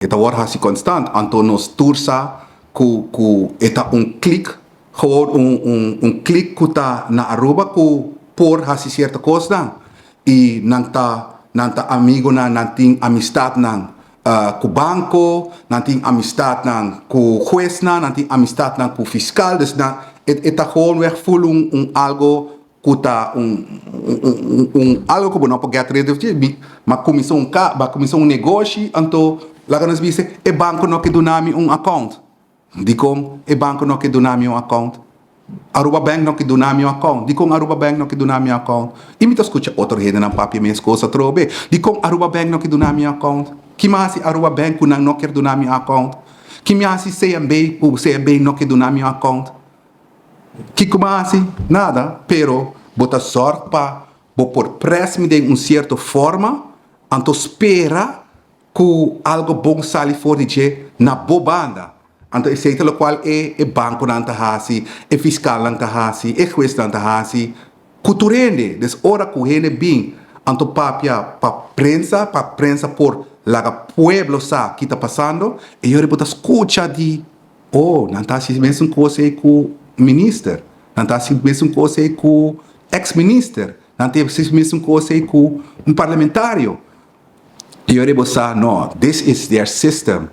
E ta wòrdu hasi konstant, anto nos tur sa ku ku e ta un klik, gewoon un un un klik ku ta na Aruba ku por hasi sierto kosnan i nan ta nan ta amigonan, nan tin amistatnan ku banko, nan tin amistatnan ku huesnan, nan tin amistatnan ku fiskal, dus nan e e ta gewoon wèg ful un un algo Ku ta un un algo ku bo no por get rid of dje. Mi a kuminsá un ka, mi a kuminsá un negoshi, anto laga nos bisa e banko no ke duna mi un account. Dikon e banko no ke duna mi un account? Aruba Bank no ke duna mi un account. Dikon Aruba Bank no ke duna mi un account? I mi ta skucha otro hendenan papia mes kos atrobe. Dikon Aruba Bank no ke duna mi un account? Ki mi a hasi Aruba Bank ku nan no kier duna mi un account? Ki mi a hasi CMB ku CMB no ke duna mi un account? Kiko bo a hasi? Nada, pero bo ta zòrg pa bo por près mi den un sierto forma, anto spera ku algo bon sali for di dje na bo banda. Anto esei ta lokual e e bankonan ta hasi, e fiskalnan ta hasi, e huesnan ta hasi ku tur hende. Des ora ku hende bin anto papia pa prensa, pa prensa por laga pueblo sa ki ta pasando, e yori bo ta skucha di Oh, nan ta hasi mesun kos ei ku minister, nan ta hasi mesun kos ei ku ex minister, nan ta hasi mesun kos ei ku un parlamentario. I ora bo sa, no, this is their system.